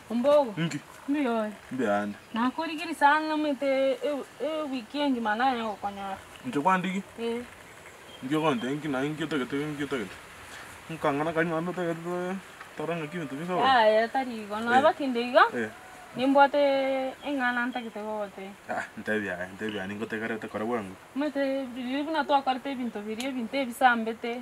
Ombogo, Inki? mbuya ore? Mbuya ande. Nakorigirie sana nomanyete ewiki engima nanye gokonyora. Inche kwandigi? Eh. Inki ogontebia inki naye inki otagete inki otagete? Nkang'ana karia naende otagete tore ng'aki ebinto bise bono. Yaya tari igo, nonya bakinde iga, Eh. nimbwate eng'ana ntagete gogotebia. Ah, ntebia aye, ntebia aye ningotegerete kora bwango. Omanyete riria buna twakorete ebinto biria ebinto ebisambete,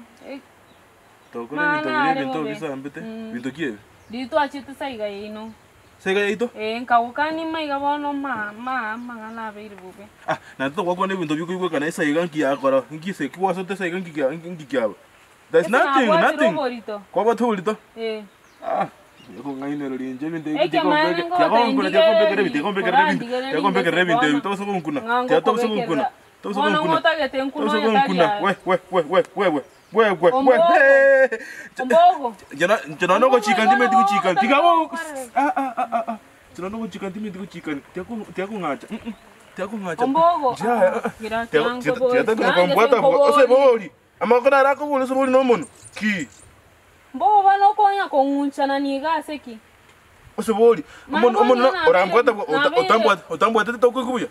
Tokora ebinto Mang'ana biria are ebinto bobe. bisambete, Mm. binto ki ebi? Riria twachete saiga yaino. Saiga yaito? Ee, nkagokania maiga bono ma ma amang'ana abeire bobe. Ah, naende togwakwana ebinto bikoigwekana esaiga nki yakora, nki ase ki gwasoete esaiga nki kia nki kiaba? There is Ase nothing, nabwatire nothing. oborito. Kwabwate oborito? Ee. Ah, ekong'ainereria inche ebinto ebi Ekemanene tiga ngote tiagonkuna, tiagombekera ebi, ndigereri, tiagombekera ebinto, korandigereri tiagombekera ngese ebinto ebi, bono. tobasa gonkuna, Ng'a tiga tobasa gonkuna, ngokobekerera. tobasa Bono gonkuna, ng'otagete nkuna tobasa onye tari gonkuna, aye. we we we we we we. We we we Ombogo. Ombogo. Inche na- inche nonya ogochika ntimanyeti gochika tiga bo ah ah ah ah ah inche nonya ogochika ntimanyeti gochika tiga ko tiga kong'acha mm tiga kong'acha Ombogo. Inche yaya ah ah Gira tiga kiango tiga bori. tiga tari kombwata bwa ose bori amagoko naro akobora ose bori na omonwe ki Mbogo bono okonya kong'unchana niga ase ki? ose bori Maya omonwe bono omonwe nabeire- orambwata bwa ota- nabeire- otambwate otambwatete tokoigwa buya.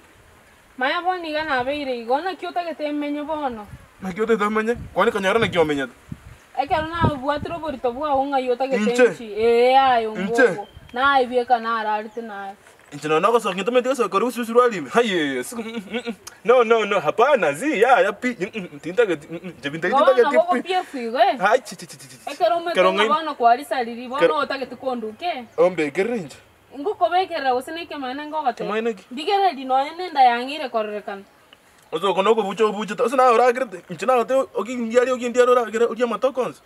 Maya bono iga nabeire igo, naki otagete menye bono? Naki otagete omenye? Kwani konyora naki omenyete? Ekero nabwatire oborito bwao ng'ai otagete Inche? inchi? Ee aye Inche? ombogo. Naye bieka nararete naye. Inche nonya nogosoka ntomanyeti gosoka korwa obosusu rwa rime haye no no no hapana zii yaya pi tintageti inche binto ebi Bono tintageti nabo pi ogopiekwa igo eh. hai chichichichichi Ekero omanyete Kero ng'a ng'aini bono kwarisariri bono Kero- otagete konduka eh. ombekerere inche Ngokobekerera gose nekemanene ngogotebia, Kemanene ki? Ndigereria nonya nenda yang'eire kororekana. Ase oko nokobucha obuchete, ase naye oragerete, inche nagote okindiaria aria okindiaria oragere orie amatoke onsi.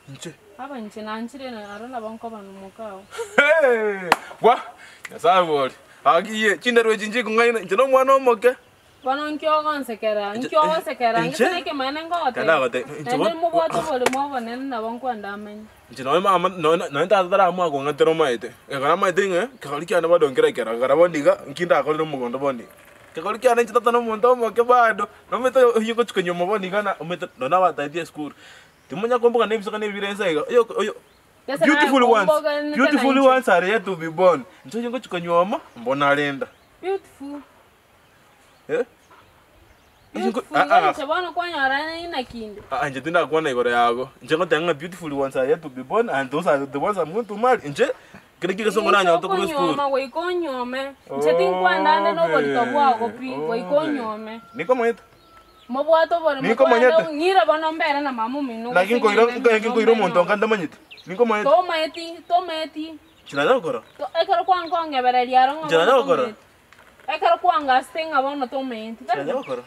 Inche. Aba inche nanchire aro nabo nkoba nomokao. Hee! Gwa! Nyasaye bori. Agiye, chinderu echi nchikong'aina, inche nomwana omoke. Bono inki ogonsekera? Inche- Inki ogosekera? inche? Ngese nekemanene ngogotebia. Kare nagotebia, inche Naende bo- mobwate oboremo obonene nabo nkwenda amenye. Inche nonye mama, nonye nonye tata taramoa kong'atera omaete, ekero amaete ng'a kegori kiane bado nkere ekero, ekero bono iga, nki ndakorere omogondo bono iga. Kegori kiane inche tata na omonto omoke bado, nomanyete oyio ngochia konyuoma bono iga na omanyete nonye nabatebia esukuru, timonya komboka na ebisoka na ebire nse iga, oyo oyo Gese naye beautiful ones, komboganete na beautiful inche. ones are yet to be born, inche oyio ngochia konyuoma, mbono arenda. Beautiful. Eh? Beautiful Ah, ah. inche bono kwanyora inaki inde. Ah, inche tindakwana igoro yago. Inche ngoteba ng'a beautiful ones are yet to be born and those are the ones I'm going to marry. Inche kere ki egesongo nanyorete korwa esukuru. Okonyuoma goika onyuome. Inche tinkwenda ande noborito bwago pi, goika onyuome. Nikomanyete. Mobwate oboremo Nikomanyete. kwende ng'ire bono mbere na mama omino Naki gose nkoira ng'ende naki nkoira omonto mbere onga ntamanyete. Nikomanyete. Tomaeti, tomaeti. Inche nanya gokora. To- Ekero kwankong'ebereria aro ng'a Inche nanya bono gokora. tomaeti. Ekero kwangasete ng'a bono tomaeti. Inche nanya gokora.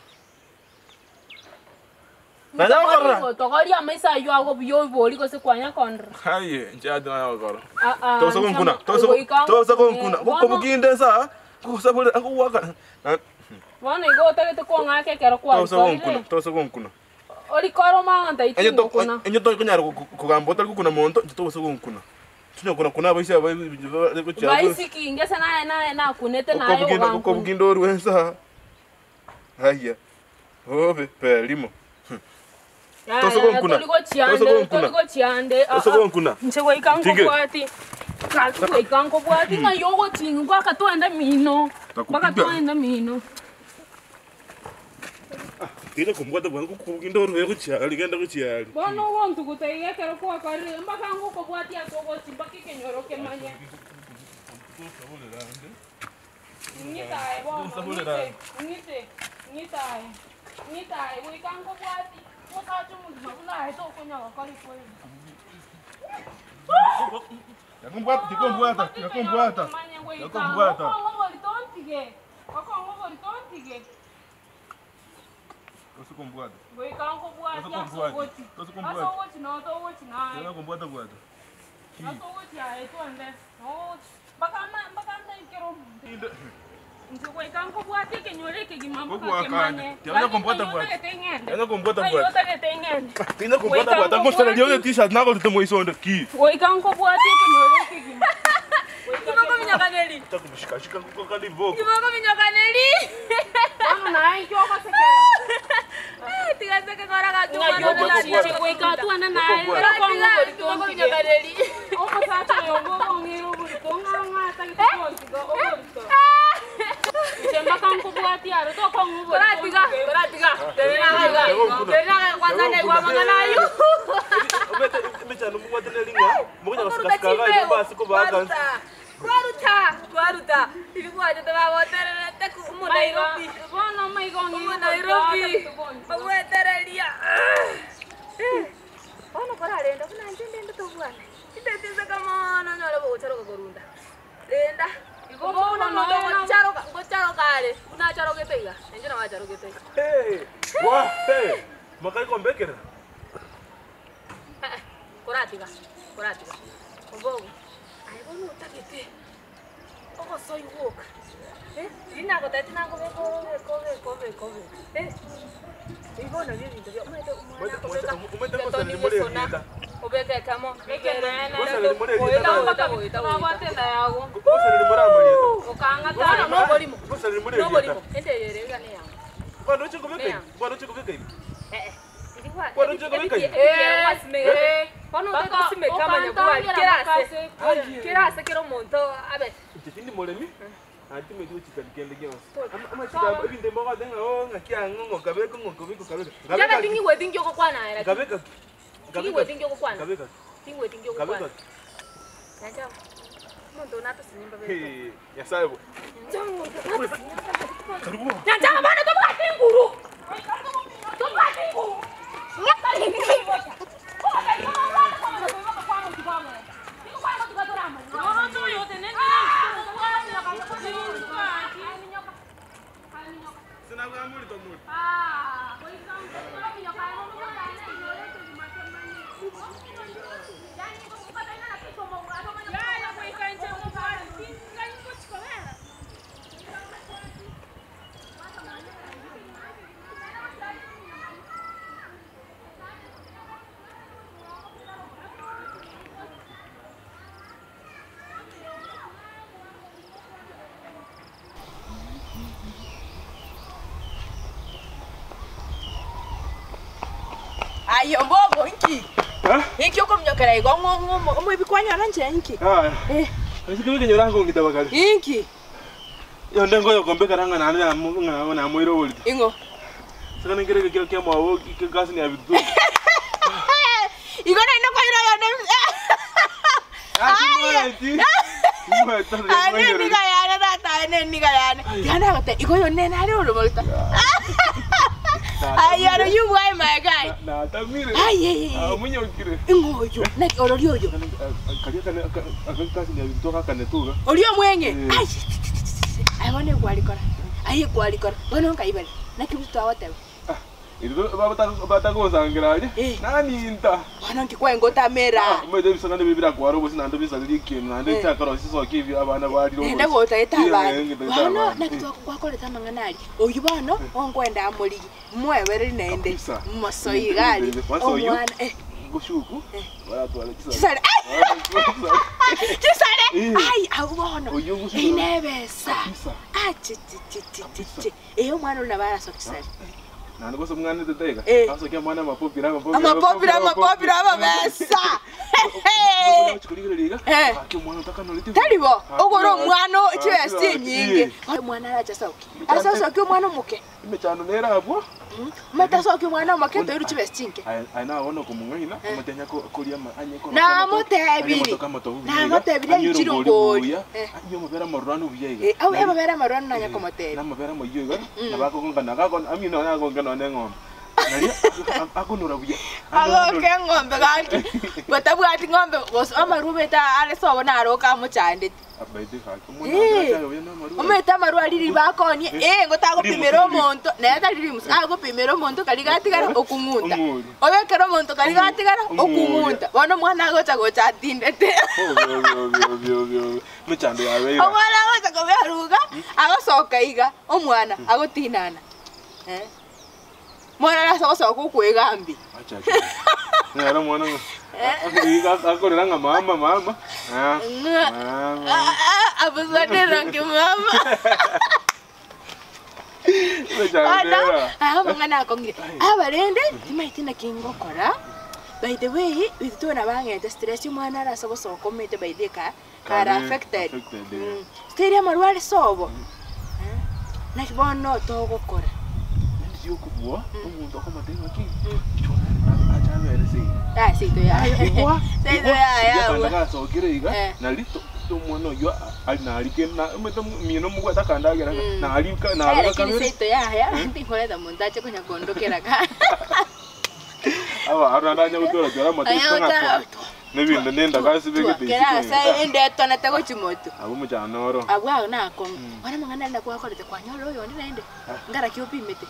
Nanya gokora. Togoria amaiso ayio ago buya oibori gose kwanya kondora. Aye, inche ati nanya gokora. Ah, ah, Tosa gonkuna, tosa goika tosa gonkuna. ngokune. Gokobuginda ensa, gosabore agogoaka. Bono igo otagete kong'aka ekero Tosa gonkuna, kwarikorire. tosa gonkuna. Orikore omang'anta Onye to itingokuna. onye tokonyara kogamba otari gokuna monto, inche tosa gonkuna. Tonya kona kuna abaisia aba gochia Baisiki ngese naye naye nakunete naye Okobuginda ogankuna. okobuginda orwe ensa. Haya. Obe perimo. Yaya, Tosa gonkuna. tori gochiande, Tosa gonkuna. tori gochiande. Ah, Tosa ah. gonkuna. Inche goika Tige. nkobwati. Gaki goika nkobwati ng'ai ogochingwa mpaka twende mino. Mpaka Takupiga. twende mino. Tiga kombwata bwango kobuginda orwe gochia ari genda gochia ari. Bono ogontuguta iga ekero gwakorire mpaka ngokobwatia ase ogochi mpaka ekenyoro kemanye. Ng'ite aye bono, ng'ite, ng'ite, ng'ite aye, ng'ite aye goika nkobwati, omosacha omogima buna aye tokonya gokora ekweri. Yakombwata, tikombwata, yakombwata. Yakombwata. Okong'o oborito ontige, okong'o oborito ontige. Tosa kombwata. Goika nkobwati ase Tosa ogochi. kombwati. Tosa Ase kombwati. ogochi noo togochi naye. Tiga kombwata bwata. Ase ogochi aye twende. Ogochi. Mpaka ama- mpaka ndaikere omonto. Inche goika nkobwati ekenyoro ekegima mpaka Gogoakane. kemanye. Tiga kombwata Ng'ai bwati. otagete ng'ende? Tiga kombwata Ng'ai bwati. otagete ng'ende? Tiga kombwata Goika bwata. Ngosana nkobwati. rioge t-shirt nagorete moiso onde ki. Goika nkobwati ekenyoro ekegima. Kiboko minyokaneri. Takubushikashika kuko kandi boko. Kiboko minyokaneri. Bono naye inki ogosekera? Inche goika atwane naye, Koratiga, oborito ntige. timokominyokaneria. Omosacha oyo mbokong'eire oborito, ng'a ng'a atagete kontiga oborito. Inche mpaka nkobwatie aro, tokong'a oborito Koratiga, ntige. koratiga. Tenena iga. Tenena iga kwanza naigwa amang'ana aywo. Omanyete emechando mobwate neri ng'a mokonya Okoruta gosika sika iga chimbego. basi kobaa kansa. Twaruta, twaruta. Tibigwachete bagotererete ku omo Maiga, Nairobi. bono maiga ong'eire Omo oborito, Nairobi. atagete kontiga. Bagwetereria. Bono korarende buna inche ndende tobwane. Chiteteseka mono onyore bogocharoka korunda. Renda. Igo Bono bono omonto noe na- ogocharoka, ngocharoka are, buna acharogete iga, inche nabo acharogete iga. Hey, wa, hey, makai kombekera. Eh, eh, koratiga, koratiga. Obogo, aye bono otagete ogosoi gwoka, eh, riria nagotebetie nagobeka obeke obeke obeke obeke, eh, ebi bono nabio ebinto bia omanyete omwana akobeka Omanyete egetoni gosani more gesona, erieta. obeke ekemo, Ekeneene. Gosani more erieta goeta naro. goeta goeta goeta. Nabwate enda yago. Gosani more amarieta. Okang'ata. Bono noborimo, Gosani more erieta. noborimo, ende eye ere iga neyango. Bwana oche kobeka Neya. ibi. Bwana oche kobeka ibi. Eh, eh. Iriwa- Bono oche kobeka ibi. Eh, Bono Baka- otagete gosimeka amanyabwari, okantangera kera mpaka ase, ase kera ase kera omonto abe. Inche tindi moremi, naende timanyeti gochikani kende gionsi. Amachiko ebinto mbogote ng'a oo ng'aki ang'o ng'okabeka ng'okabeka okabeka. Inche Nkabeka ki? ting'igweti nki ogokwana aye lakini. Nkabeka ki? Nkabeka Ting'igweti ki? nki ogokwana. Nkabeka ki? Ting'igweti nki Nkabeka ogokwana. ki? Nyancha omonto one atosinye mbabe. Hee, Nyasaye bo. Karibu. Nyancha bono tobwate inguru. Tobwate inguru. Sina bwa muri to muri. Aye ombogo inki? Eh? Inki okominyokera igo ng'o omoibi kwanyora nche inki? Aya. Eh. Ase kebe kenyora ngongita bakari. Inki? Yonde ngoyo kombekera ng'a nane ng'a namoire oborito. Ing'o? Saka nengere kero kia mwago kasi ni abitu. Igo naende kwaira yonde. Ane niga yane tata ane niga yane. Tiana gote igo yonde nare oroborito. Aye oro you why my guy. Natamire. Aye. Munyokire. Ing'o oyo? Naki orori oyo? Karia kane akasi ni abitu kakanetuga. Ori omweng'e? Eh. Ai. Aye bono egwarikora. Aye egwarikora. Bono nkaibare. Naki twagoteba. Batagosangira aria. Eh. Naninta. Bono nki kwaengotamera. Omanyete ebisangane bire birakwara obosi naende bisariri ekieni naende chiakora chisoki ebio abana barire Nende gotaete abana. Bono abana. naki twakwakorete amang'ana aria. Oyio bono onkwenda amorigi. Mwebereri naende. Kabisa. Mosoi iga aria. Kwanza oyio? Omwana eh Ngoshuku. Baratwara chisare. chisare. Ai! Chisare. Eh. Ai abwo bono. Oyio ngoshuku. Einebesa. Kabisa. Ah chi chi chi chi chi chi. Eh omwana oria nabo arasoka chisare. Naende gose omwana taiga. Eh. Asokia omwana amapopira amapopira. Amapopira amapopira amabesa. Chikorigereria iga. Eh. Gaki omwana otakanareti. Tari bo ogora omwana Gaki, chibesa gaki. chinyinge. Omwana aracha soki. Ase soki omwana omoke. Emechando nere abwo. Omanyete asoki omwana omoke toirwe chibesa chinke. Aye nabono okomong'aina omotenya koria anye Namotebiri. Namotebiri aichire ngori. Eh. Anywe amabere amaruranu buya iga. Eh, au amabere amaruranu nanya komotebia. Namabere amayio iga nabo akogongana amino nagonga nonye eng'ombe. Naria akonora buya. Agoke eng'ombe gaki. Batabwati ng'ombe gose amarube ta are sobo naroka amochandete. Abaite gaki omonto Eh. achayo buya namarure. Omanyete amarwa ariri bakonie eh ngotagopimera Rimusu, omonto naye tari rimusu agopimera omonto kari gatigara okung'unta. Ong'ori. Obekere omonto kari gatigara Ong'ori. okung'unta. Bono omwana agocha gocha atindete. Obio obio obio obio. Emechando yabeire. Omwana agocha kobearuga agosoka iga omwana agotinana. Eh. Mwana arase gosoka okoegambi. Acha acha. Nere omwana ng'a akorera ng'a mama mama. Ah. Ng'a. Mama. Ah, ah, abusonera nki mama. Emechando Bono nere. aya amang'ana akong'ire. Abarende timaeti naki ngokora. By the way, intwe nabang'ete stress omwana are ase ogosoka omanyete by the way ka kare Kare affected. affected, eh. Still amarwa are sobo, naki bono togokora. Naende tiokobua omonto akomotebia ng'a ki, inchuo ache abere seino. Ah, seito yaya. Igwa, Seito igwa, yaya riria abwo. akanda gasokire iga, Eh. nari to omwana oyio ari nari kende na omanyete omino omobwate akandagera ng'a nari ka Aya naroka lakini kabere. seito yaya, tinkoreta monto ache konya kondokera ka. Aba aro naende anya gotora tora amato Anya isiko ng'a gotora twa, nebinto nenda gasi Twa, begete kera isiko ase iga. ende etonete gochia motwe. Abwo omochando oro. Abwo agwo nakong'u. Bono amang'ana aria nakwakorete kwanyora oyonde naende, nkaraki opimete.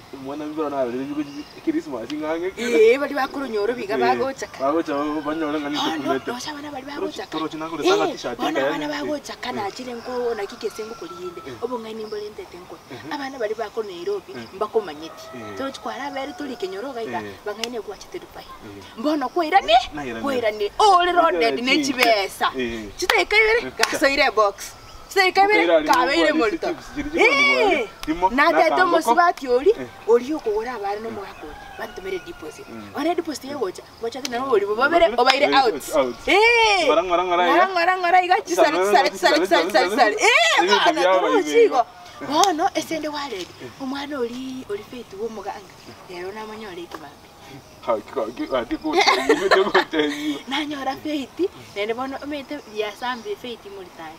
Omwana mbiro narorire bigochi Christmas ng'ang'e Ee, baria bakoronyora obiga bagochaka. Bagocha banyore ng'a Bono, nitokumete. roche abana baria bagochaka. Torochi nagorete anga Ee, t-shirt bono ekaya abana eh. bagochaka nachire nko naki gese ngokoriinde, obong'aini mborentete nkore. Abana baria bakore Nairobi, mbakomanyeti. Torochi kwarabere tori ekenyoro iga iga, bang'aini gwachete Dubai. Mbono kwairani, Nairani. kwairani, ore loaded ne chibesa. Chidaeka ibere, gasoire ebox. Chidaeka ibere, kabeire morito. Ee, natete omosubati oria, oria okogora abana na omogaka oria, bantomere deposit. Bono edeposit egocha, ngochake naro oborimo bobere, obaire out. Ee, Ng'ora, ng'ora, ng'ora iga. ng'ora, ng'ora, ng'ora iga, chisare, chisare, chisare, chisare, chisare, chisare. Ee, Ebinto bono biaba torochi ibe igo. Bono esende gwareti, omwana oria ori faith bwa omoganga, rero namonyore ekemambia. Nanyora faith, naende bono omanyete riasambire faith moritari.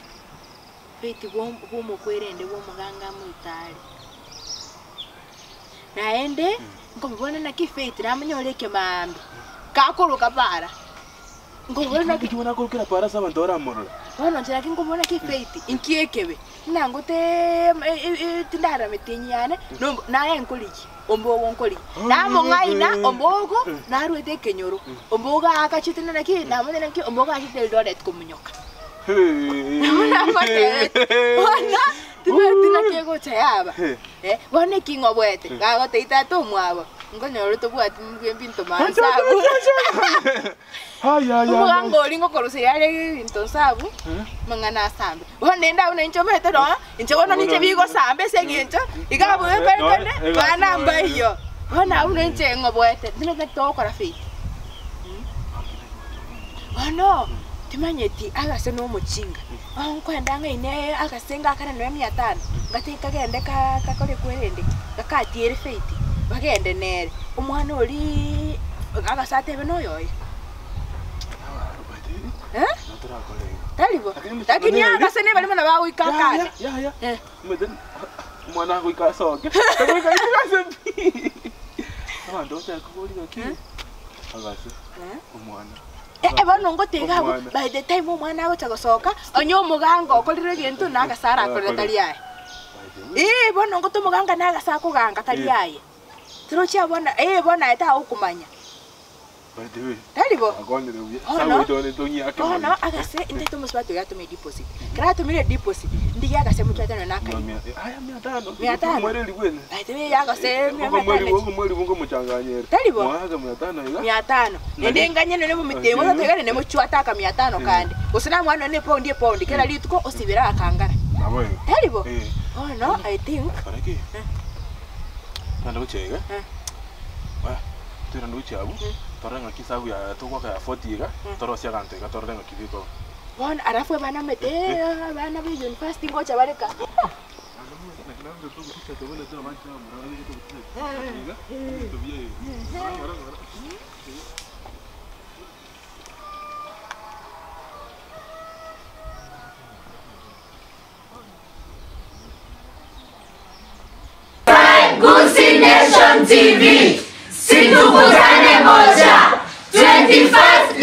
Faith bwa bwa omokwerende bwa omoganga moritari. Naende, nkomobona naki faith namonyore ekemambia, kakoroka para. Nkobora naki bono inche naki nkobora naki efaith inki ekebe, buna ngoteeema tindarameti enyia yane, nombo naye nkorigia, ombogo nkorigia. Namong'aina ombogo, narwete ekenyoro, ombogo aakachete na naki namanya naki ombogo achete Eldoret komonyoka. Buna ngotebete, bono timanyeti naki egocha yaba, bono eki ng'oboete, gagotebia tata omwabo, nkonyora tobwati ebinto maansa abwo. Omoganga oria ngokoruseria are ebinto nsabu, amang'ana asambe. Bono naende abwo nainche omanyete nonya, inche bono ninche bigosamba ase eng'encho, iga abwo ekorekane, bana mbaiyo. Bono abwo nainche ng'oboete, timanyeti naki togokora faith. Bono, timanyeti agase na omochinga, bono nkoenda ng'aine agase ngakane nonya mia tano, ngatiga kagende ka kakore kwerende, gakatiere faith, bagende nere. Omwana oriiii agase atebe noyoye. Eh? Tari bo? Lakini agase nebari buna bagoika akane. Eh. Omwana agoika asoke, agoika ase pi. Abanto bachaka koboria ng'aki, agase omwana. Eh, bono ngotega abwo, Omwana. by the time omwana agocha gosoka, onye omoganga okorire egento na agase arakorere tari aye. Eh, bono ngote omoganga na agase akoganga tari aye. Torochi abwo na eh, bono aye tagokomanya. By the way, Tari bo? akonyire buya. Bono- Sagocha one tong'iake Bono mono. agase intete omosubati oyo atome deposit. Ekero atomire deposit, ndigie agase mochwate nonya na akarimo. Mia- aya mia tano. Mia tano. Omwereri bwene. By the way agase mia Okomweri- mia tano echi. okomweri bunga omochanganyere. Tari bo? Mwaka mia tano iga. Mia tano. Naende nganye nonye bomitemo Nari- tatoigane nemochwate aka mia tano kande. Gose namwana nonye epaundi epaundi kera rituko osibere agakangara. Nabo igo. Tari bo? Eh. Bono I think Baraki. Twende gochia iga. Oya, toirane gochia abwo, torore ng'aki esabu ya togoaka ya 40 iga, torosie aganto iga torore ng'aki bikoba. Bono alafu abana omanyete abana ba university ngocha bare ka. Gusii Nation TV, si tukutane moja 21st.